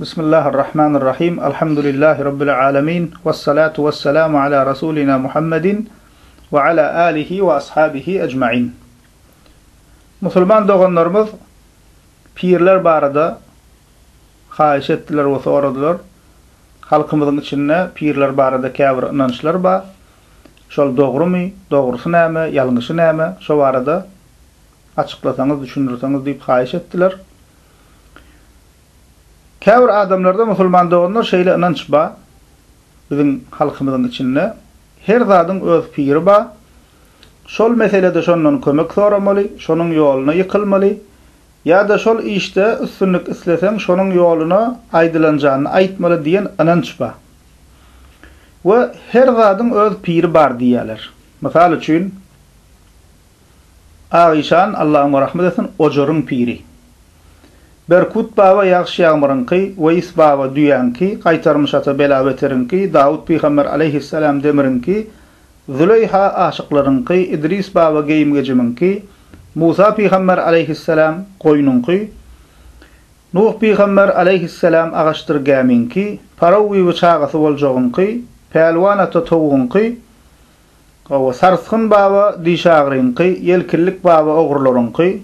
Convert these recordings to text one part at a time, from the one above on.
Bismillahir-Rahmanir-Rahim. Elhamdülillahi Rabbil alemin. Vessalatu vesselamu ala Rasulina Muhammedin we ala alihi we ashabihi ecmain. Musulman doganlarymyz pirler barada haýyş etdiler we soradylar. Halkymyzyň içinde pirler barada käbir ynançlar bar. Şol dogrumy, dogrusy näme, ýalňyşy näme, şo barada açyklasaňyz, düşündirseňiz diýip haýyş etdiler. Käbir adamlarda musulman doganlar şeýle ynanç bar, biziň halkymyzyň içinde her zadyň öz piri bar, şol meselede şondan kömek soramaly, şonuň ýoluna ýykylmaly, ýa-da şol işde üstünlik isleseň şonuň ýoluna aýdylanjanyny aýtmaly diýen ynanç bar. We her zadyň öz piri bar diýýärler. Mysal üçin, Ak işan, Alla oňa rahmet etsin, ojaryň piri. Berkut baba ýagyş-ýagmyryňky, Weýis baba düýäňki, Gaýtarmyş ata bela-beteriňki, Dawut pygamber aleýhissalam demiriňki, Züleýha aşyklaryňky, Idris baba geýim-gejimiňki, Musa pygamber aleýhissalam goýnuňky, Nuh pygamber aleýhissalam agaçdyr gämiňki, Paraw bibi çagasy boljagyňky, Pälwan ata towugyňky, Hawa, Sarsgyn baba dişagyryňky, Ýelkillik baba ogrularyňky,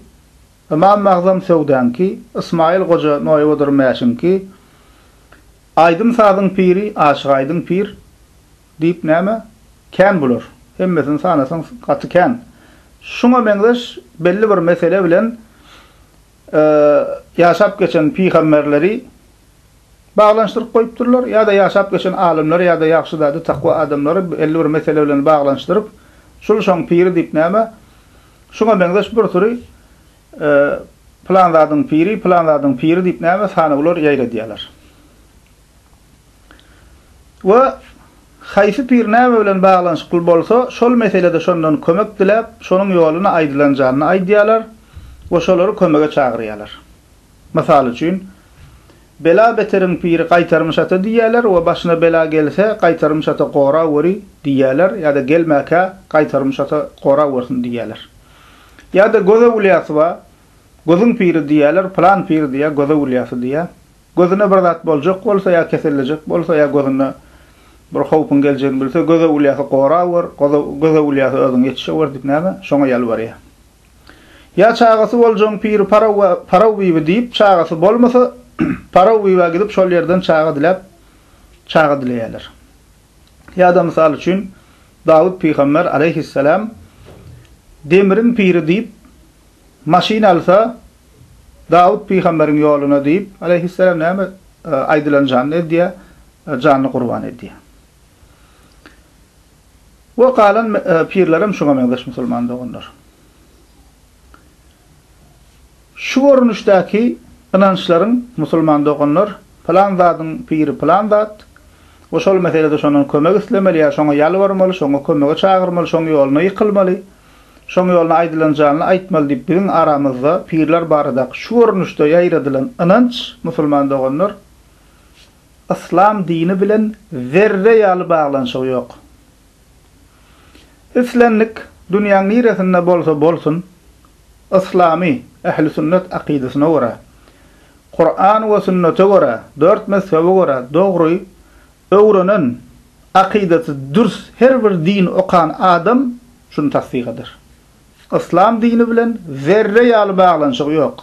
Ymam Magzam söwdaňky, Ysmaýyl goja noýbadyr mäşiňki, Aýdym-sazyň piri Aşyk Aýdyň pir diýip näme, kän bular. Hemmesini sanasaň gaty kän. Şuňa meňzeş belli bir mesele bilen ýaşap geçen pygamberleri baglanyşdyryp goýupdyrlar ýa-da ýaşap geçen alymlary ýa-da ýagşyzada takwa adamlary belli bir mesele bilen baglanyşdyryp, şul şoň piri diýip näme, şuňa meňzeş bir süri pylan zadyň piri, pylan zadyň piri diýip näme sanawlar ýaýradýarlar. We haýsy pir näme bilen baglanyşykly bolsa, şol meselede şondan kömek diläp, şonuň ýoluna aýdylan janyny aýdýarlar we şolary kömege çagyrýarlar. Mysal üçin, Bela-beteriň piri Gaýtarmyş ata diýýärler we başyna bela gelse, Gaýtarmyş ata goraweri diýýärler ýa-da gelmäkä Gaýtarmyş ata gorawersin diýýärler. Ýa-da göz öwlüýasy bar, gözüň piri diýýärler, pylan pir diýýär, göz öwlüýasy diýýär. Gözüne bir zat boljak bolsa ýa kesellejek bolsa ýa gözüne bir howpuň geljegini bilse, göz öwlüýasy gorawer, göz öwlüýasy özüň ýetişewer diýip näme, şoňa ýalbarýar. Ýa çagasy boljagyň piri Paraw Paraw bibi diýip, çagasy bolmasa, Paraw bibä gidip şol ýerden çaga diläp, çaga dileýärler. Ýa-da mysal üçin, Dawut pygamber aleýhissalam demiriň piri diýip, maşyn alsa, Dawut pygamberiň ýoluna diýip, aleýhissalam näme aýdylan janyny edýär, janyny gurban edýär. We galan pirlerem şuňa meňzeş musulman doganlar. Şu görnüşdäki ynançlaryň musulman doganlar pylan zadyň piri pylan zat we şol meselede şondan kömek islemeli ýa şoňa ýalbarmaly, şoňa kömege çagyrmaly, şoň ýoluna ýykylmaly, şoň ýoluna aýdylan janyny aýtmaly diýip biziň aramyzda pirler baradaky şu görnüşde ýaýradylan ynanç musulman doganlar Yslam dini bilen zerre ýaly baglanyşygy ýok. Islendik dünýäň niresinde bolsa bolsun, yslamy, ähli sünnet akydasyna görä, Kuran we sünnete görä, dört mezhebe görä dogry öwrenen, akydasy dürs her bir din okan adam şuny tassyk eder. Yslam dini bilen zerre ýaly baglanyşygy ýok.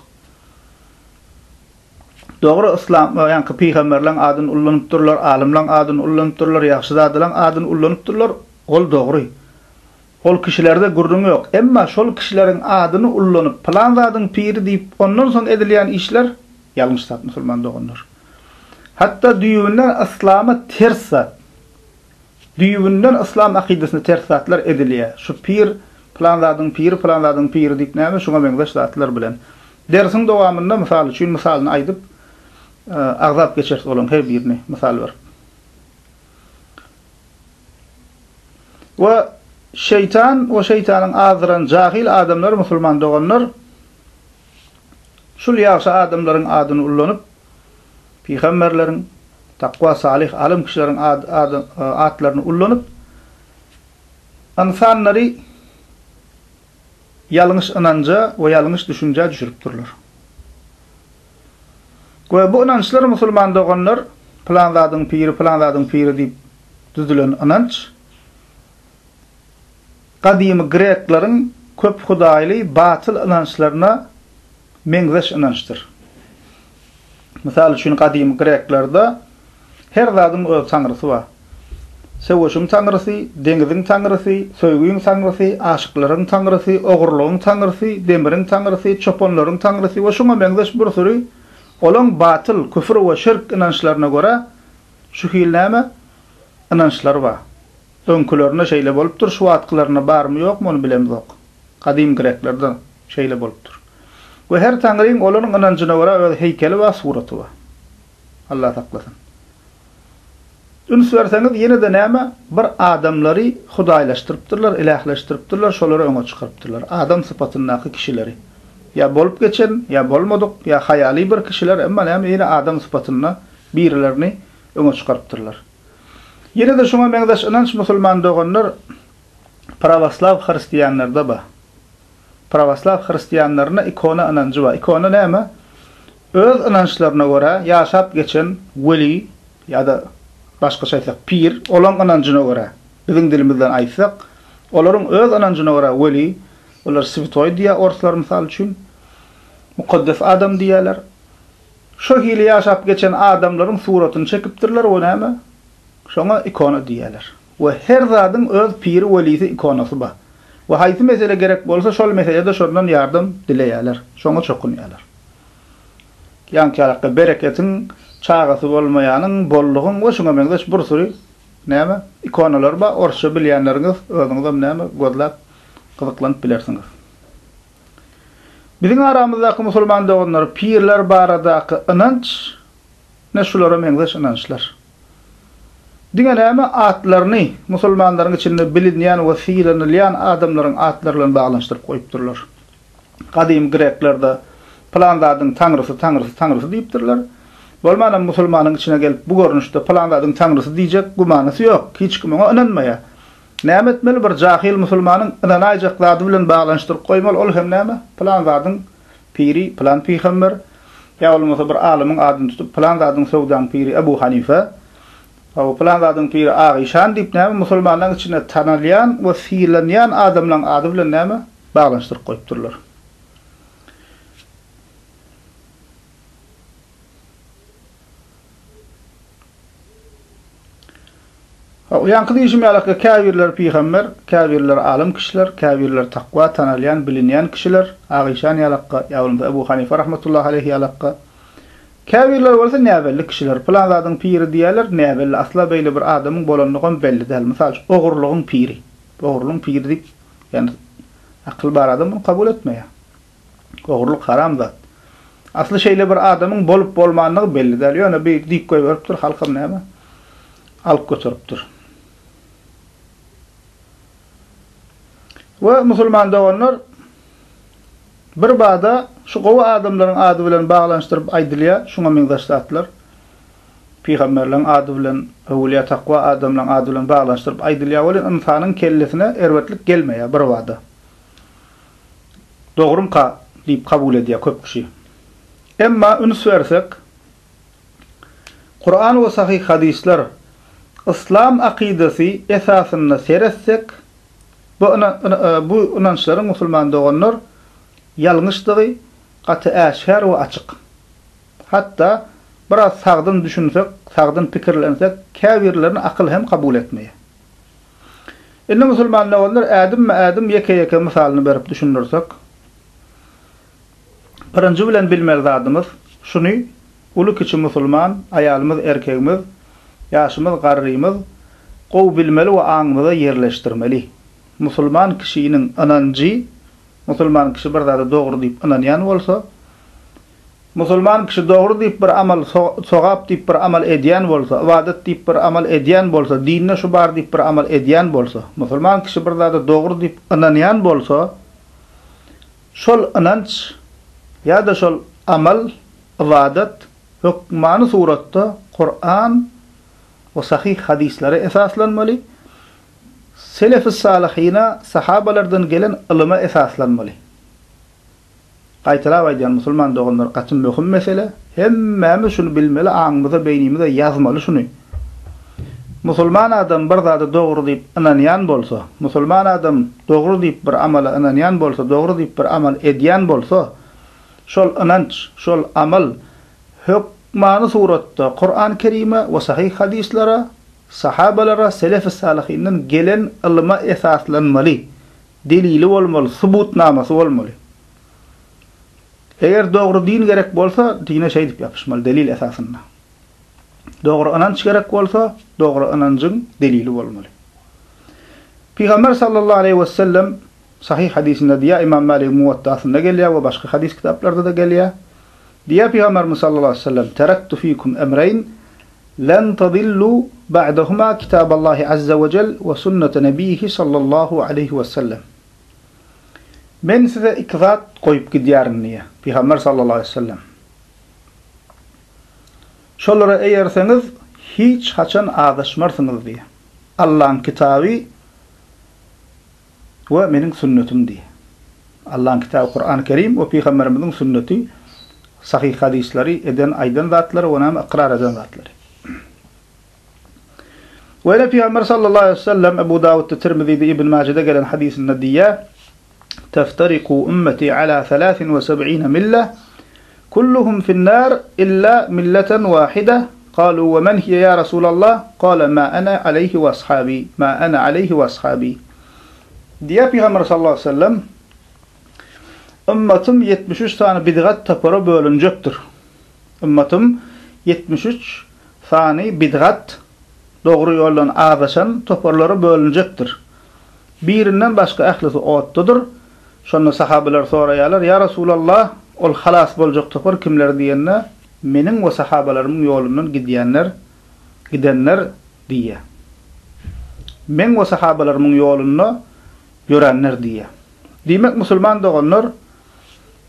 Dogry yslam ýaňky pygamberleň adyny ullanypdyrlar, alymlaň adyny ullanypdyrlar, ýagşyzadalaň adyny ullanypdyrlar, ol dogry. Ol kişilerde gürrüň ýok. Emma şol kişileriň adyny ullanyp pylan zadyň piri diýip ondan soň edilýän işler ýalňyş zat musulman doganlar. Hatda düýbünden yslama ters zat. Düýbünden yslam akydasyna ters zatlar edilýär. Şu pir, pylan zadyň piri, pylan zadyň piri diýip näme şuňa meňzeş zatlar bilen. Dersiň dowamynda mysal üçin mysalyny aýdyp agzap geçeris olaň her birini mysal berip. We şeýtan we şeýtanyň azdyran jahyl adamlary musulman doganlar şul ýagşy adamlaryň adyny ullanyp pygamberleriň takwa salyh alym kişileriň atlaryny ullanyp ynsanlary ýalňyş ynanja we ýalňyş düşünjä düşürip durlar. We bu ynançlar musulman doganlar pylan zadyň piri, pylan zadyň piri diýip düzülen ynanç gadymy grekleriň köp hudaýly batyl ynançlaryna meňzeş ynançdyr. Mysal üçin gadymy greklerde her zadyň öz taňrysy bar. Söweşiň taňrysy, deňiziň taňrysy, söýgiň taňrysy, aşyklaryň taňrysy, ogurlygyň taňrysy, demiriň taňrysy, çopanlaryň taňrysy we şuňa meňzeş bir süri olaň batyl, küfür we şirk ynançlaryna görä şu hil näme ynançlary bar. Öňkülerinde şeýle bolupdyr, şu wagtkylarynda barmy ýokmy ony bilemzok. Gadym greklerde şeýle bolupdyr. We her taňryň olaryň ynanjyna görä öz heýkeli bar, suraty bar. Allah saklasyn. Üns berseňiz ýene-de näme, bir adamlary hudaýlaşdyrypdyrlar, ilähleşdiripdirler, şolary öňe çykarypdyrlar. Adam sypatyndaky kişileri. Ýa bolup geçen, ýa bolmadyk, ýa haýaly bir kişiler, emma näme ýene adam sypatynda birilerini öňe çykarypdyrlar. Ýene-de şuňa meňzeş ynanç musulman doganlar prawoslaw hristianlarda bar. Prawoslaw hristianlarynda ikona ynanjy bar. Ikona näme? Öz ynançlaryna görä ýaşap geçen weli ýa-da başgaça aýtsak pir, olaň ynanjyna görä, biziň dilimizden aýtsak, olaryň öz ynanjyna görä weli, olar swetoý diýýär orslar mysal üçin, mukaddes adam diýýärler. Şo hili ýaşap geçen adamlaryň suratyny çekipdirler we näme? Şoňa ikona diýýärler. We her zadyň öz piri welisi ikonasy bar. We haýsy mesele gerek bolsa şol meselede şondan ýardam dileýärler. Şoňa çokunýarlar. Ýaňky ýalakda bereketiň, çagasy bolmaýanyň, bollugyň we şuňa meňzeş bir süri näme ikonalar bar. Orsça bilýänleriňiz özüňizem näme gözläp gyzyklanyp bilersiňiz. Biziň aramyzdaky musulman doganlar pirler baradaky ynanç ne şulara meňzeş ynançlar. Diňe näme atlaryny musulmanlaryň içinde bilinýän we sylanylýan adamlaryň atlary bilen baglanyşdyryp goýupdyrlar. Gadym greklerde pylan zadyň taňrysy, taňrysy, taňrysy diýipdirler. Bolmanam musulmanyň içine gelip bu görnüşde pylan zadyň taňrysy diýjek gümanysy ýok. Hiç kim oňa ynanmaýar. Näme etmeli bir jahyl musulmanyň ynanaýjak zady bilen baglanyşdyryp goýmaly, ol hem näme? Pylan zadyň piri pylan pygamber, ýa bolmasa bir alymyň adyny tutup pylan zadyň söwdaň piri Ebu Hanife, hawa pylan zadyň piri Ak işan diýip näme musulmanlaryň içinde tanalýan we sylanýan adamlaryň ady bilen näme baglanyşdyryp goýupdyrlar. Ýaňky diýşim ýaly, käbirleri pygamber, käbirleri alym kişiler, käbirleri takwa, tanalýan, bilinýän kişiler, Ak işan ýalakga, ýa bolmasa Ebu Hanife rahmetullahi aleýhi ýalakga. Käbirleri bolsa näbelli kişiler, pylan zadyň piri diýýärler, näbelli, asla beýle bir adamyň bolanlygam belli däl. Mysal üçin, ogurlygyň piri. Ogurlygyň piri diýip, ýagny akyl bar adam muny kabul etmeýär. Ogurlyk haram zat. Asly şeýle bir adamyň bolup-bolmandygy belli däl. Ýöne bir diýip goýberipdir, halkam näme, alyp göteripdir. We musulman doganlar, bir bada şu gowy adamlaryň ady bilen baglanyşdyryp aýdylýar şuňa meňzeş zatlar. Pygamberleriň ady bilen, öwülýä takwa adamlaryň ady bilen baglanyşdyryp aýdylýar welin ynsanyň kellesine erbetlik gelmeýär birbada. Dogrumka diýip kabul edýär köp kişi. Emma üns bersek, Kuran we sahyh hadyslar, yslam akydasy esasynda seretsek, bu bu ynançlaryň musulman doganlar ýalňyşdygy gaty äşgär we açyk. Hatda biraz sagdyn düşünsek, sagdyn pikirlensek käbirlerini akyl hem kabul etmeýär. Indi musulman doganlar ädimme-ädim ýeke-ýeke mysalyny berip düşündirsek, birinji bilen bilmeli zadymyz, şuny uly-kiçi musulman, aýalymyz, erkegimiz, ýaşymyz, garrymyz gowy bilmeli we aňymyza ýerleşdirmeli. Musulman kişiniň ynanjy, musulman kişi bir zada dogry diýip ynanýan bolsa, Musulman kişi dogry diýip bir amal, sogap diýip bir amal edýän bolsa, ybadat diýip bir amal edýän bolsa, dinde şu bar diýip bir amal edýän bolsa, musulman kişi bir zada dogry diýip ynanýan bolsa, şol ynanç ýa-da şol amal, ybadat hökmany suratda Kuran we sahyh hadyslara esaslanmaly, selefi-salyhyna, sahabalardan gelen ylyma esaslanmaly. Gaýtalap aýdýan musulman doganlar gaty möhüm mesele. Hemmämiz şuny bilmeli, aňymyza, beýnimize ýazmaly şuny. Musulman adam bir zada dogry diýip ynanýan bolsa, musulman adam dogry diýip bir amala ynanýan bolsa, dogry diýip bir amal edýän bolsa, şol ynanç, şol amal hökmany suratda Kuran Kerime we sahyh hadyslara, sahabalara, selefi salyhyndan gelen ylyma esaslanmaly. Delili bolmaly, subutnamasy bolmaly. Eger dogry din gerek bolsa, dine şeýdip ýapyşmaly, delil esasynda. Dogry ynanç gerek bolsa, dogry ynanjyň delili bolmaly. Pygamber sallallahu aleýhi wesellem sahyh hadysynda diýýär, Imam Maligiň Muwattasynda gelýär we başga hadys kitaplarda-da gelýär. Diýýär Pygamberimiz sallallahu aleýhi wesellem, Terektu fikum emreýn Len tadillu ba'dahuma kitaballahi azza we jel we sunnete nebiýihi sallallahu aleýhi we sellem. Men size iki zat goýup gidýärin diýýär Pygamber sallallahu aleýhi we sellem. Şolara eýerseňiz hiç haçan azaşmarsyňyz diýýär. Allaň kitaby we meniň sünnetim diýýär. Allaň kitaby Kurany Kerim we Pygamberimiziň sünneti sahyh hadyslary, eden aýdan zatlary we näme ykrar eden zatlary. We ýene Pygamber sallallahu aleýhi we sellem Ebu Dawudda, Tirmizide, Ibn Majede gelen hadysynda diýýär, Teftariku ümmeti ala salasin we seb'ine mille, kulluhum fin-nar illa milleten wahide, kalu we men hiye ya Rasulallah, kale ma ana aleyhi we ashabi, ma ana aleyhi we ashabi. Diýýär Pygamber sallallahu aleýhi we sellem, Ymmatym 73 sany bidgat topara bölünjekdir. Ymmatym 73 sany bidgat, dogry ýoldan azaşan toparlara bölünjekdir. Birinden başga ählisi otdadyr. Şonda sahabalar soraýarlar, Ýa Resulallah, ol halas boljak topar kimler diýende, Meniň we sahabalarymyň ýolundan gidýänler, gidenler diýýär. Meň we sahabalarymyň ýolunda ýöränler diýýär. Diýmek musulman doganlar,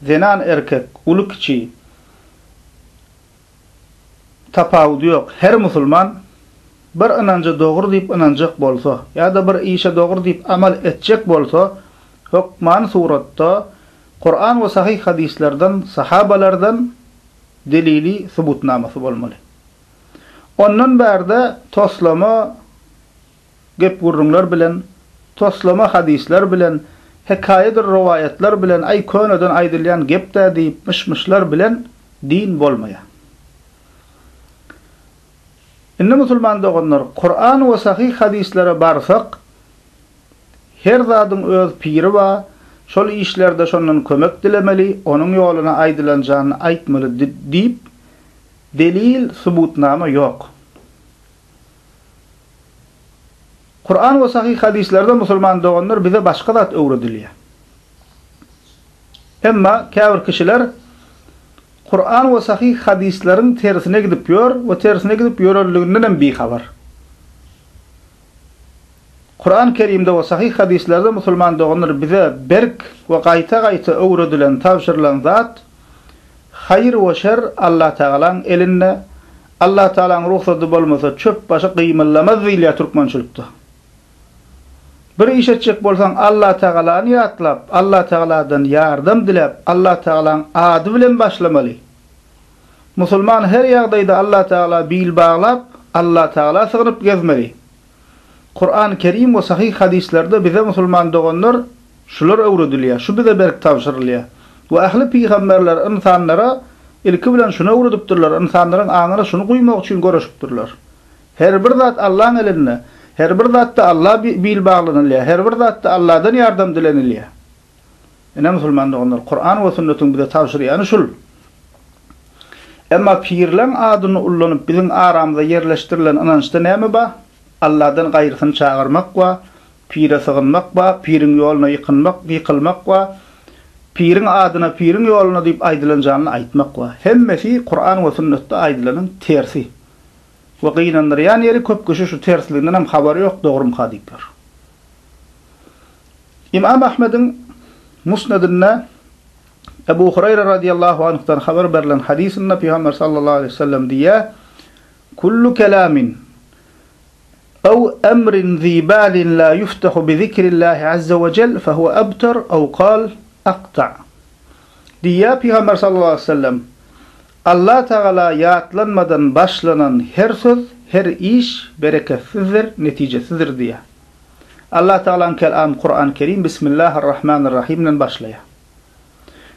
zenan-erkek, uly-kiçi, tapawudy ýok, her musulman bir ynanja dogry diýip ynanjak bolsa, ýa-da bir işe dogry diýip amal etjek bolsa, hökmany suratda Kuran we sahyh hadyslardan, sahabalardan delili, subutnamasy bolmaly. Ondan bärde toslama gep-gürrüňler bilen, toslama hadyslar bilen, hekaýadyr rowaýatlar bilen, aý köneden aýdylýan gep-dä diýip myş-myşlar bilen din bolmaýar. Indi musulman doganlar, Kuran we sahyh hadyslara barsak, her zadyň öz piri bar, şol işlerde şondan kömek dilemeli, onuň ýoluna aýdylan janyny aýtmaly diýip, delil, subutnama ýok. Kuran we sahyh hadyslarda musulman doganlar bize başga zat öwredilýär. Emma käbir kişiler Kuran we sahyh hadyslaryň tersine gidip ýör we tersine gidip ýörenliginden hem bihabar. Kuran Kerimde we sahyh hadyslarda musulman doganlar bize berk we gaýta-gaýta öwredilen, tabşyrylan zat Haýyr we şer Allatagalaň elinde, Allatagalaň rugsady bolmasa çöp başy gymyllamaz diýilýär türkmençilikde. Bir iş etjek bolsaň Allatagalany ýatlap, Allatagaladan ýardam diläp, Allatagalaň ady bilen başlamaly. Musulman her ýagdaýda Allatagala bil baglap, Allatagala sygynyp gezmeli. Kuran Kerim we sahyh hadyslarda bize musulman doganlar şular öwredilýär, şu bize berk tabşyrylýar. We ähli pygamberler ynsanlara ilki bilen şuny öwredipdirler, ynsanlaryň aňyna şuny guýmak üçin göreşipdirler. Her bir zat Allaň elinde, her bir zatda Alla bil baglanylýar, her bir zatda Alladan ýardam dilenilýär. Ine musulman doganlar, Kuran we sünnetiň bize tabşyrýany şul. Emma pirleň adyny ullanyp biziň aramyza ýerleşdirilen ynançda näme bar? Alladan gaýrysyny çagyrmak bar, pire sygynmak bar, piriň ýoluna ýykynmak, ýykylmak bar, piriň adyna, piriň ýoluna diýip aýdylan janyny aýtmak bar. Hemmesi Kuran we sünnetde aýdylanyň tersi. We gynandyrýan ýeri köp kişi şu tersliginden hem habary ýok dogrumyka diýip ýör. Ymam Ahmediň Musnedinde Ebu Hureyre radiyallahu anhdan habar berlen hadysynda Pygamber sallallahu aleýhi we sellem diýýär, Kullu kelamin ew emrin zi balin la yuftahu bi zikrillahi azza we jel fehuwe abtar ew kal akta. Diýýär Pygamber sallallahu aleýhi we sellem, Allah Tagala ýatlanmadan başlanan her söz, her iş bereketsizdir, netijesizdir diýýär. Allah Tagalaň kelamy Kuran Kerim Bismillahir-Rahmanir-Rahim bilen başlaýar.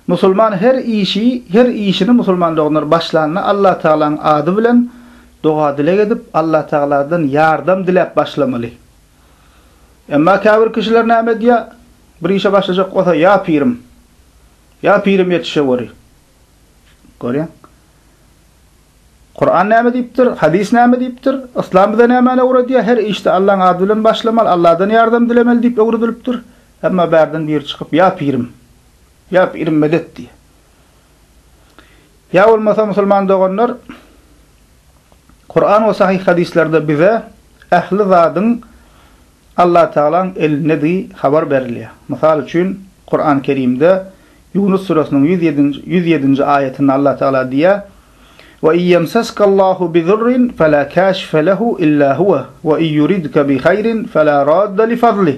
Musulman her işi, her işini musulman doganlar başlanda Allah Tagalaň ady bilen doga-dileg edip, Allah Tagaladan ýardam diläp başlamaly. Emma käbir kişiler näme edýär? Bir işe başlajak bolsa, Ýa pirim! Ýa pirim ýetişeweri! Görýäň? Kuran näme diýipdir? Hadys näme diýipdir? Yslam bize nämäni öwredýär? Her işde Allaň ady bilen başlamaly, Alladan ýardam dilemeli diýip öwredilipdir. Emma bärden biri çykyp, Ýa pirim! Ýa pirim medet diýýär. Ýa bolmasa musulman doganlar, Kuran we sahyh hadyslarda bize ähli zadyň Allatagalaň elindedigi habar berilýär. Mysal üçin, Kuran Kerimde Ýunus süresiniň 107-nji 107-nji aýatynda Allatagala diýýär, Ve in ýemseskallahu bizurrin fela kâşife lehu illa huwe ve in yuridke bi haýrin fela radde li fazlih.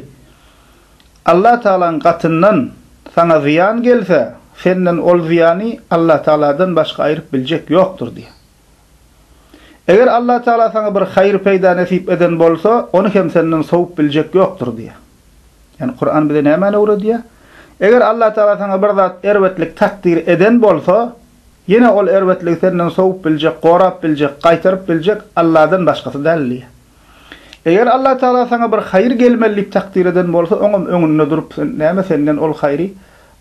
Allatagalaň gatyndan saňa zyýan gelse, senden ol zyýany Allatagaladan başga aýryp biljek ýokdur diýýär. Eger Allatagala saňa bir haýyr-peýda nesip eden bolsa, ony hem senden sowup biljek ýokdur diýýär. Ýagny Kuran bize nämäni öwredýär? Eger Allatagala saňa bir zat erbetlik takdyr eden bolsa, ýene ol erbetligi senden sowup biljek, gorap biljek, gaýtaryp biljek Alladan başgasy däl diýýär. Eger Allatagala saňa bir haýyr gelmeli diýip takdyr eden bolsa, oňam öňünde durup sen näme senden ol haýry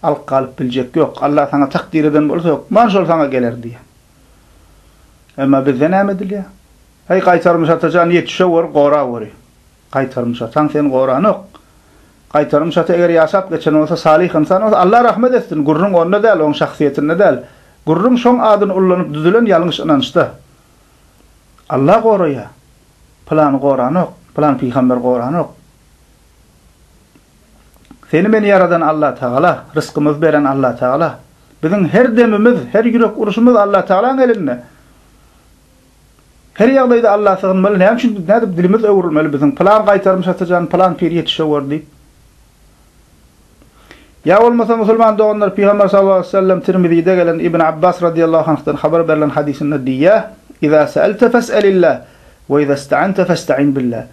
alyp galyp biljek ýok. Allah saňa takdyr eden bolsa hökman şol saňa geler diýýär. Emma bizde näme edilýär? Heý, Gaýtarmyş atajan ýetişeweri, goraweri. Gaýtarmyş ataň seni goranok. Gaýtarmyş ata eger ýaşap geçen bolsa, salyh ynsan bolsa, Allah rahmet etsin, gürrüň onda däl, oň şahsyýetinde däl. Gürrüň şoň adyny ullanyp düzülen ýalňyş ynançda. Allah goraýar. Pylany goranok, pylan pygamber goranok. Seni meni ýaradan Allatagala, rysgymyzy beren Allatagala. Biziň her demimiz, her ýürek uruşymyz Allatagalaň elinde. Her ýagdaýda Alla sygynmaly, näme üçin biz nädip dilimiz öwrülmeli biziň, pylan gaýtarmyş atajan, pylan pir ýetişeweri diýip. Ýa bolmasa musulman doganlar Pygamber sallallahu aleýhi we sellem Tirmizide gelen Ibn Abbas radiyallahu anhdan habar berlen hadysynda diýýär, Iza sa'alte fes'elillah we iza ista'ante festa'in billah.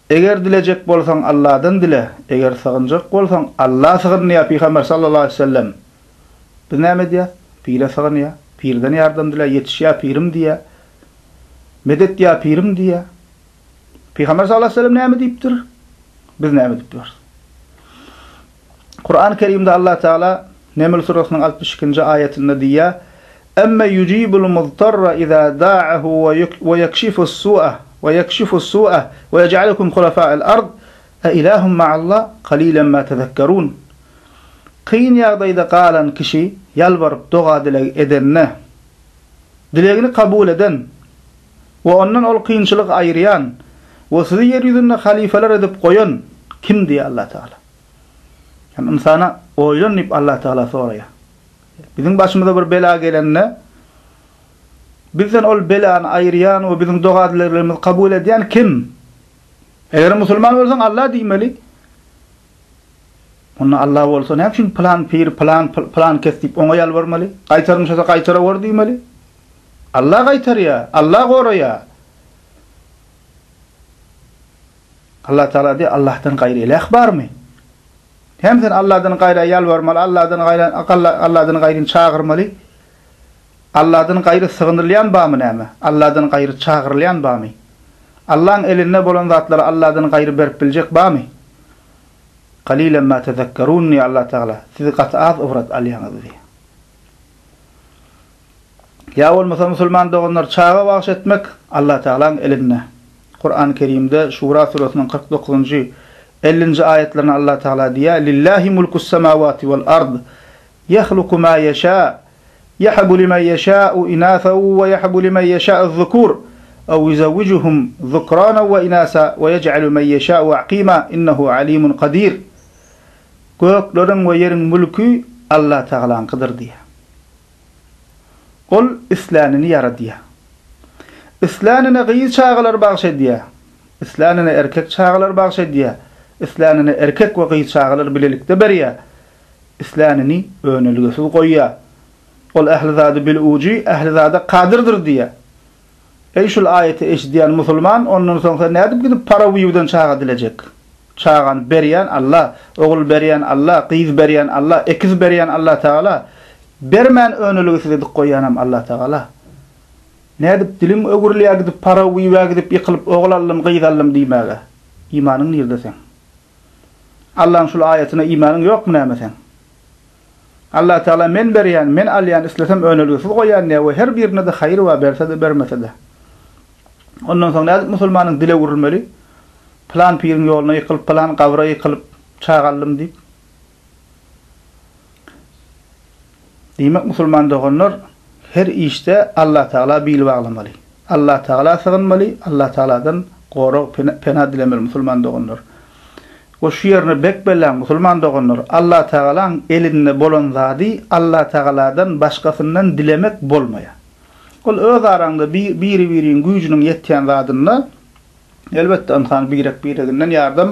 Eger dilejek bolsaň Alladan dile, eger sygynjak bolsaň Alla sygyn diýýär Pygamber sallallahu aleýhi we sellem. Biz näme edýäs? Pire sygynýar, pirden ýardam diläýär, ýetişýär pirim diýýär. Medet ýa pirim diýýär. Pygamber sallallahu aleýhi we sellem näme diýipdir? Biz näme edip ýörüs? Kur'an-ı Kerimde Allah Teala Neml surasynyň 62-nji aýatynda diýýär: Emme yujibul muztarra iza da'ahu we yekşifus su'a we yekşifus su'a we yec'alukum hulafa'al ard a ilahum ma'allah qalilan ma tezekkerun. Kyn ýagdaýda galan kişi ýalbaryp doga-dileg edende, dilegini kabul eden we ondan ol kynçylygy aýyrýan we sizi ýer ýüzünde halyfalar edip goýan kim diýýär Allah Tagala. Ýagny ynsana oýlan diýip Allah Tagala soraýar. Biziň başymyza bir bela gelende, bizden ol belany aýyrýan we biziň doga-dileglerimizi kabul edýän kim? Eger musulman bolsaň Allah diýmeli. Onda Allah bolsa näme üçin pylan pir, pylan pylan kes diýip oňa ýalbarmaly? Gaýtarmyşasa gaýtarawor diýmeli. Allah gaýtarýar, Allah goraýar. Allah Taala diýýär, Allahdan gaýry iläh barmy? Hem sen Allahdan gaýra ýalbarmaly, Allahdan gaýra Allahdan gaýryny çagyrmaly. Allahdan gaýry sygynylýan barmy näme? Allahdan gaýry çagyrylýan barmy? Allaň elinde bolan zatlary Allahdan gaýry berip biljek barmy? Kalilen ma tezekkerun diýýär Allah Tagala. Siz gaty az ybrat alýaňyz diýýär. Ýa bolmasa musulman doganlar çaga bagyş etmek Allah Tagalaň elinde. Kur'an-ı Kerimde Şura surasynyň 49-njy, 50-nji aýatlarynda Allah Tagala diýýär, Lillahi mulkus semawati wal ard, ýahluku ma ýeşa, ýehabu limen ýeşâ'u inâsen we ýehabu limen ýeşâ'u zukur, ew ýuzewwijuhum zukranen we inâsâ we ýej'alu men ýeşâ'u aqîmâ, innehu alîmun kadîr. Gökleriň we ýeriň mülki Allah Tagalaňkydyr diýýär. Ol islänini ýaradýar. Islänine gyz çagalar bagyş edýär. Islänine erkek çagalar bagyş edýär. Islänine erkek we gyz çagalar bilelikde berýär. Islänini önelgesiz goýýar. Ol ähli zady bilujy, ähli zada kadyrdyr diýýär. Eý şul aýaty eşidýän musulman, ondan soň sen nädip gidip parawiwden çaga dilejek? Çagany berýän Alla, ogul berýän Alla, gyz berýän Alla, ekiz berýän Alla Tagala. Bermän önelgesiz edip goýýanam Alla Tagala. Nädip diliň öwrülýär gidip parawiwe gidip ýykylyp ogul aldym, gyz aldym diýmäge? Imanyň nirde seň? Allaň şul aýatyna imanyň ýokmy näme seň? Allah Tagala men berýän, men alýan, islesem önelgesiz goýýan diýýär we her birinde-de haýyr bar, berse-de, bermese-de. Ondan soň nädip musulmanyň dili öwrülmeli? Pylan piriň ýoluna ýykylyp, pylan gabra ýykylyp, çaga aldym diýip. Diýmek musulman doganlar her işde Allah Tagala bil baglamaly. Allah Tagala sygynmaly, Allah Tagaladan gorag, pena dilemeli musulman doganlar. We şu ýerini bek belläň musulman doganlar, Allah Tagalaň elinde bolan zady Allah Tagaladan başgasyndan dilemek bolmaýar. Ol öz araňda biri-biriň güýjüniň ýetýän zadynda elbetde ynsan birek-bireginden ýardam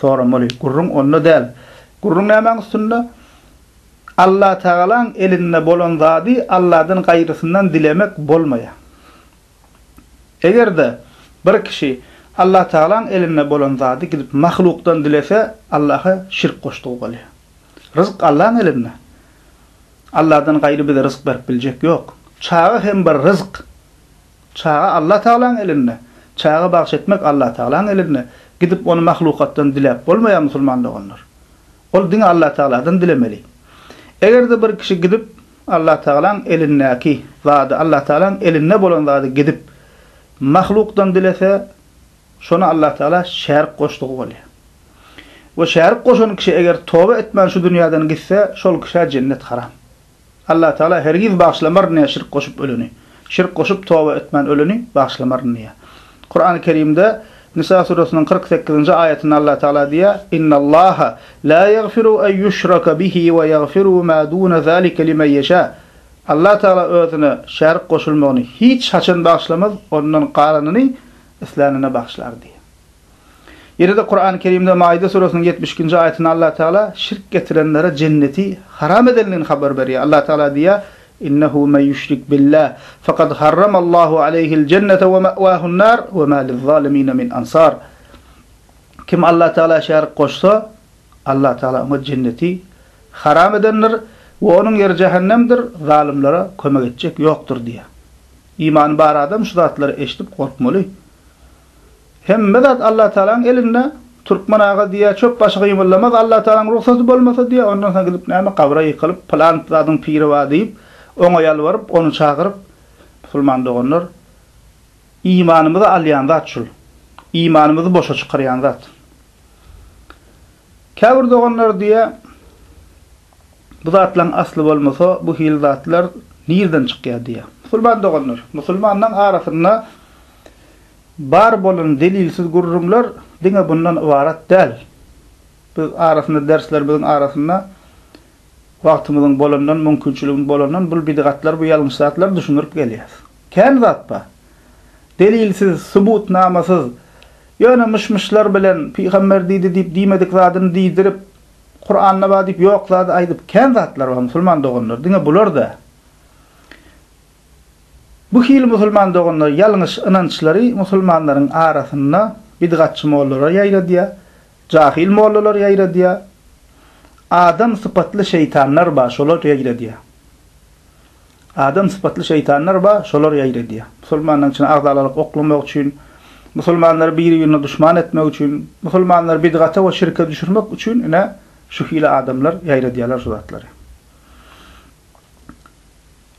soramaly. Gürrüň onda däl. Gürrüň nämäň üstünde? Allah Tagalaň elinde bolan zady Allahdan gaýrysyndan dilemek bolmaýar. Eger-de bir kişi Allah Tagalaň elinde bolan zady gidip mahlukdan dilese, Allaha şirk goşdugy bolýar. Ryzk Allaň elinde. Allahdan gaýry bize ryzk berip biljek ýok. Çaga hem bir ryzk. Çaga Allah Tagalaň elinde. Çaga bagş etmek Allah Tagalaň elinde. Gidip ony mahlukatdan diläp bolmaýar musulman doganlar. Ol diňe Allah Tagaladan dilemeli. Eger-de bir kişi gidip Allah Tagalaň elindäki zady, Allah Tagalaň elinde bolan zady gidip mahlukdan dilese, şony Allah Tagala şärik goşdugy bolýar. We şärik goşan kişi eger toba etmän şu dünýäden gitse, şol kişä jennet haram. Allah Tagala hergiz bagyşlamaryn diýýär şirk goşup öleni. Şirk goşup toba etmän öleni bagyşlamaryn diýýär. Kurany Kerimde Nisa suresynyň 48-nji aýatynda Allah Tagala diýýär, Innallaha la ýagfiru en ýuşraka bihi we ýagfiru ma duna zalika limen ýeşa. Allah Tagala özüne şärik goşulmagyny hiç haçan bagyşlamaz, ondan galanyny islänine bagyşlar diýýär. Ýene-de Kurany Kerimde Maide suresynyň 72-nji aýatynda Allah Tagala şirk getirenlere jenneti haram edendigini habar berýär. Allah Tagala diýýär, Innehu men ýuşrik billah, fekad harramallahu aleýhil jennete we me'wahun nar, we ma liz-zalimine min ansar. Kim Allah Tagala şärik goşsa, Allah Tagala oňa jenneti haram edendir we onuň ýeri jähennemdir, zalymlara kömek etjek ýokdur diýýär. Imany bar adam şu zatlary eşidip gorkmaly. Hemme zat Allatagalaň elinde, Türkmen aga diýýär, çöp başy gymyldamaz Allatagalaň rugsady bolmasa diýýär, ondan soň gidip näme gabra ýykylyp pylan zadyň piri bar diýip, oňa ýalbaryp, ony çagyryp, musulman doganlar, imanymyzy alýan zat şul. Imanymyzy boşa çykarýan zat. Käbir doganlar diýýär, bu zatlaryň asly bolmasa, bu hili zatlar nirden çykýar diýýär. Musulman doganlar, musulmanlaryň arasynda Bar bolan delilsiz gürrüňler diňe bundan ybarat däl. Biz arasynda derslerimiziň arasynda wagtymyzyň bolandan, mümkinçiligimiz bolandan bul bidgatlar, bu ýalňyş zatlary düşündirip gelýäs. Kän zat bar. Delilsiz, subutnamasyz, ýöne myş-myşlar bilen pygamber diýdi diýip diýmedik zadyny diýdirip, Kuranda bar diýip ýok zady aýdyp kän zatlar bar musulman doganlar. Diňe bular däl. Bu hili musulman doganlar ýalňyş ynançlary musulmanlaryň arasynda bidgatçy mollalar ýaýradýar, jahyl mollalar ýaýradýar, adam sypatly şeýtanlar bar şolar ýaýradýar. Adam sypatly şeýtanlar bar şolar ýaýradýar. Musulmanlaryň içine agzalalyk oklamak üçin, musulmanlary biri-birine duşman etmek üçin, musulmanlary bidgata we şirke düşürmek üçin ine şu hili adamlar ýaýradýarlar şu zatlary.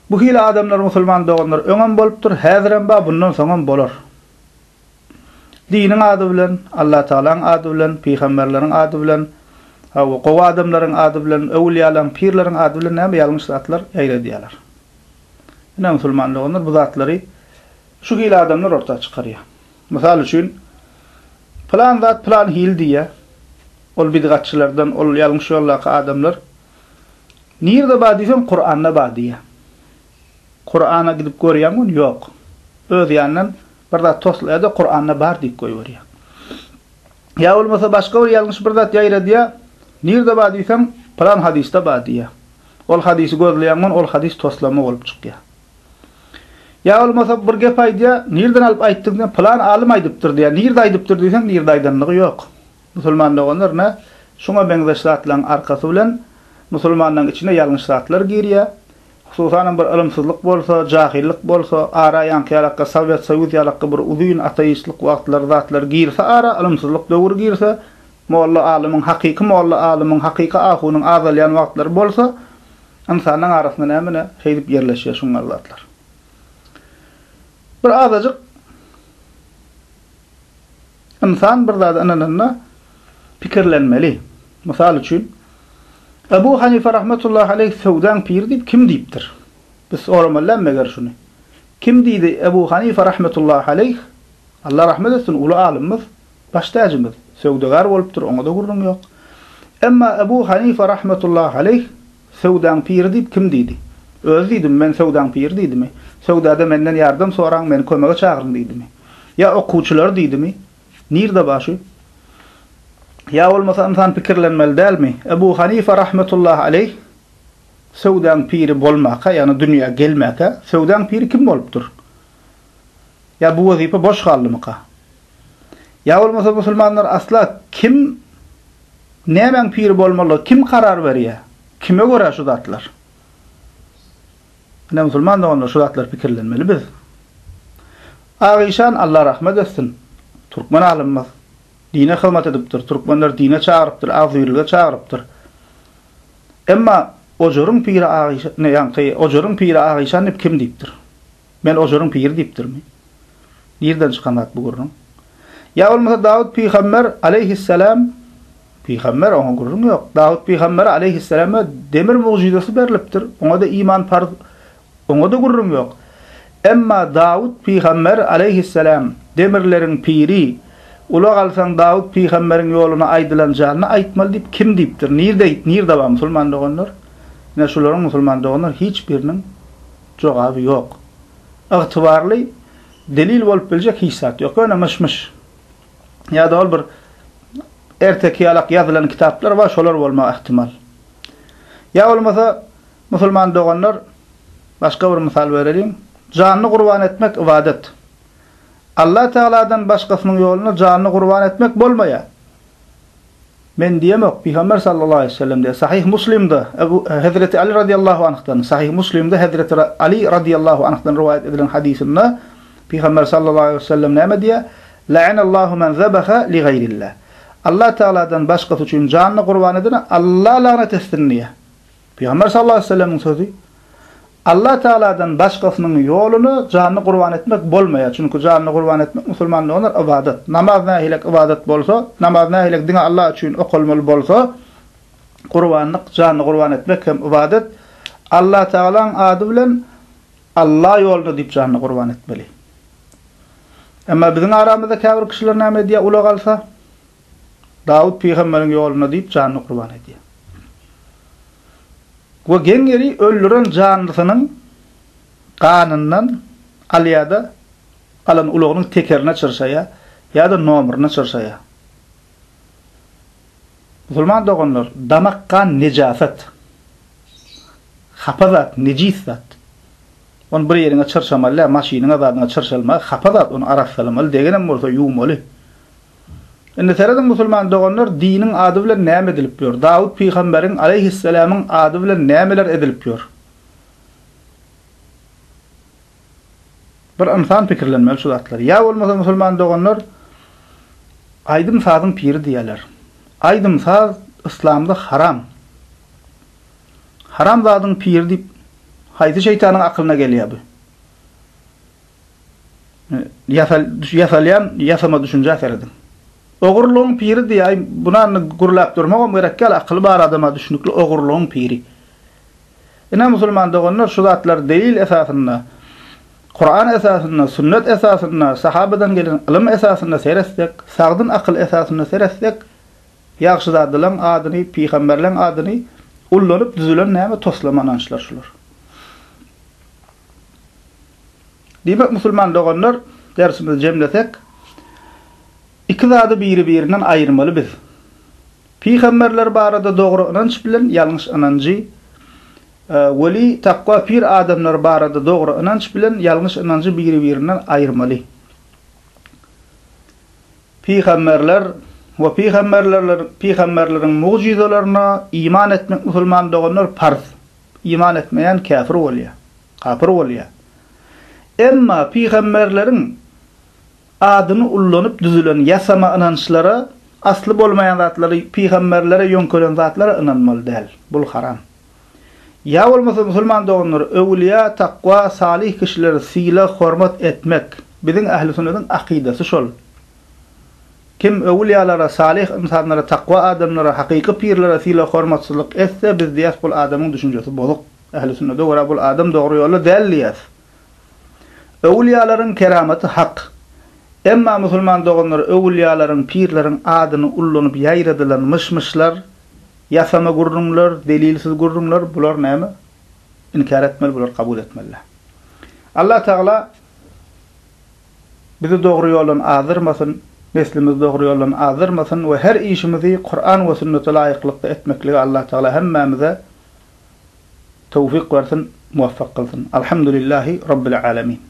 Bu hili adamlar musulman doganlar öňem bolupdyr, häzirem bar, bundan soňam bolar. Diniň ady bilen, Allatagalaň ady bilen, pygamberleriň ady bilen, hawa, gowy adamlaryň ady bilen, öwülýalaň, pirleriň ady bilen näme ýalňyş zatlar ýaýradýarlar. Ine musulman doganlar bu zatlary şu hili adamlar orta çykarýar. Mysal üçin, pylan zat pylan hili diýýär. Ol bidgatçylardan, ol ýalňyş ýoldaky adamlar Nirde bar diýseň Kuranda bar diýýär. Kurana gidip görýäň ony ýok. Öz ýanyndan bir zat toslaýar-da Kuranda bar diýip goýberýär. Ýa bolmasa başga bir ýalňyş bir zat ýaýradýar. Nirde bar diýseň pylan hadysda bar diýýär. Ol hadysy gözleýäň ol hadys toslama bolup çykýar. Ýa bolmasa bir gep aýdýar, nirden alyp aýtdyň diýseň, pylan alym aýdypdyr diýýär. Nirde aýdypdyr diýseň, nirde aýdanlygy ýok. Musulman doganlar ine, şuňa meňzeş zatlaryň arkasy bilen musulmanlaryň içine ýalňyş zatlar girýär. Hususanam bir ylymsyzlyk bolsa, jahyllyk bolsa, ara ýaňky ýalakga Sowet Soýuz ýalakga bir uzyn ateistlik wagtlary zatlar girse ara, ylymsyzlyk döwri girse, molla alymyň, hakyky molla alymyň, hakyky ahunyň azalýan wagtlary bolsa, ynsanyň arasynda näme ine şeýdip ýerleşýär şuňňal zatlar. Bir azajyk Ynsan bir zada ynananda pikirlenmeli. Mysal üçin, Ebu Hanife rahmetullahi aleýh söwdaň piri diýip kim diýipdir? Biz soramaly dälmi meger şuny? Kim diýdi Ebu Hanife rahmetullahi aleýh, Allah rahmet etsin, uly alymymyz, baş täjimiz, söwdagär bolupdyr, oňa-da gürrüň ýok. Emma Ebu Hanife rahmetullahi aleýh söwdaň piri diýip kim diýdi? Özi diýdimi, men söwdaň piri diýdimi? Söwdada menden ýardam soraň, meni kömege çagyryň diýdimi? Ýa okuwçylary diýdimi? Nirde bar şu? Ýa bolmasa ynsan pikirlenmeli dälmi? Ebu Hanife rahmetullahi aleýh söwdaň piri bolmaka, ýagny dünýä gelmäkä, söwdaň piri kim bolupdyr? Ýa bu wezipe boş galdymyka? Ýa bolmasa musulmanlar asla kim nämäň piri bolmalygy kim karar berýär? Kime görä şu zatlar? Ine musulman doganlar şu zatlary pikirlenmeli biz. Ak işan Allah rahmet etsin. Türkmen alymymyz. Dine hyzmat edipdir. Türkmenleri dine çagyrypdyr, agzybirlige çagyrypdyr. Emma ojaryň piri Ak işan, ne ýaňky ojaryň piri Ak işan diýip kim diýipdir? Men ojaryň piri diýipdirmi? Nirden çykan zat bu gürrüň? Ýa bolmasa Dawut pygamber aleýhissalam pygamber oňa gürrüň ýok. Dawut pygamber aleýhissalama demir mugjyzasy berlipdir. Oňa-da iman parz, oňa-da gürrüň ýok. Emma Dawut pygamber aleýhissalam demirleriň piri, ulag alsaň Dawut pygamberiň ýoluna aýdylan janyny aýtmaly diýip kim diýipdir? Nirde, nirde bar musulman doganlar? Ine şularyň musulman doganlar hiç biriniň jogaby ýok. Ygtybarly delil bolup biljek hiç zat ýok. Ýöne myş-myş. Ýa-da ol bir erteki ýalak ýazylan kitaplar bar, şolar bolmagy ähtimal. Ýa bolmasa musulman doganlar başga bir mysal bereliň. Janyny gurban etmek ybadat. Allah Tagaladan başgasynyň ýolunda janyny gurban etmek bolmaýar. Men diýemok, Pygamber sallallahu aleýhi we sellem diýýär. Sahyh Muslimde Ebu Hezreti Ali razyýallahu anhdan, Sahyh Muslimde Hezreti Ali razyýallahu anhdan rowaýat edilen hadysynda Pygamber sallallahu aleýhi we sellem näme diýýär? La'anallahu men zabaha li gaýrillah. Allah Tagaladan başgasy üçin janyny gurban edene Allah lagnat etsin diýýär. Pygamber sallallahu aleýhi we sellemiň sözi. Allah Tagaladan başgasynyň ýoluna janyny gurban etmek bolmaýar. Çünki janyny gurban etmek musulman doganlar ybadat. Namaz nähilek ybadat bolsa, namaz nähilek diňe Allah üçin okalmaly bolsa, gurbanlyk, janyny gurban etmek hem ybadat. Allah Tagalaň ady bilen Allah ýolunda diýip janyny gurban etmeli. Emma biziň aramyzda käbir kişiler näme edýär ulag alsa? Dawut pygamberiň ýolunda diýip janyny gurban edýär. We geň ýeri öldüren janlysynyň ganyndan alýar-da, alan ulagynyň tekerine çyrşaýar ýa-da nomeryna çyrşaýar. Musulman doganlar, damak gan nejasat. Hapa zat, nejis zat. Ony bir ýeriňe çyrşamaly däl, maşynyňa zadyňa çyrşalmagy hapa zat, ony arassalamaly, degenem bolsa ýuwmaly. Indi serediň musulman doganlar diniň ady bilen näme edilip ýör? Dawut pygamberiň aleýhisselamyň ady bilen nämeler edilip ýör? Bir ynsan pikirlenmeli şu zatlary. Ýa bolmasa musulman doganlar aýdym sazyň piri diýýärler. Aýdym saz yslamda haram. Haram zadyň piri diýip haýsy şeýtanyň akylyna gelýär bu? Ýasal, ýasalýan ýasama düşünjä serediň. Ogurlygyň piri diýýär, aý, buna indi gürläp durmagam gerek däl, akyly bar adama düşnükli ogurlygyň piri. Ine musulman doganlar şu zatlar delil esasynda, Kuran esasynda, sünnet esasynda, sahabadan gelen ylym esasynda seretsek, sagdyn akyl esasynda seretsek, ýagşyzadalaň adyny, pygamberleň adyny ullanyp düzülen näme toslama ynançlar şular. Diýmek musulman doganlar dersimizi jemlesek, iki zady biri-birinden aýyrmaly biz. Pygamberler barada dogry ynanç bilen ýalňyş ynanjy. Weli, takwa, pir adamlary barada dogry ynanç bilen ýalňyş ynanjy biri-birinden aýyrmaly. Pygamberler we pygamberlerler pygamberleriň mugjyzalaryna iman etmek musulman doganlar parz. Iman etmeýän käfir bolýar. Kapyr bolýar. Emma pygamberleriň adyny ullanyp düzülen ýasama ynançlara, asly bolmaýan zatlary, pygamberlere ýöňkelen zatlara ynanmaly däl. Bul haram. Ýa bolmasa musulman doganlar öwülýä, takwa, salyh kişileri sylag, hormat etmek biziň ähli sünnetiň akydasy şol. Kim öwülýalara, salyh ynsanlara, takwa adamlara, hakyky pirlere sylag hormatsyzlyk etse biz diýäs bul adamyň düşünjesi bozuk. Ähli sünnete görä bul adam dogry ýolda däl diýäs. Öwülýalaryň keramaty hak. Emma musulman doganlar öwülýalaryň, pirleriň adyny ullanyp ýaýradylan myş-myşlar, Ýasama gürrüňler, delilsiz gürrüňler, bular näme? Inkär etmeli, bulary kabul etmeli däl. Allah Tagala bizi dogry ýoldan azdyrmasyn, neslimizi dogry ýoldan azdyrmasyn we her işimizi Kuran we sünnete laýyklykda etmekligi Allah Tagala hemmämize towfyk bersin, muwaffak kylsyn. Alhamdulillahi Rabbil alemin.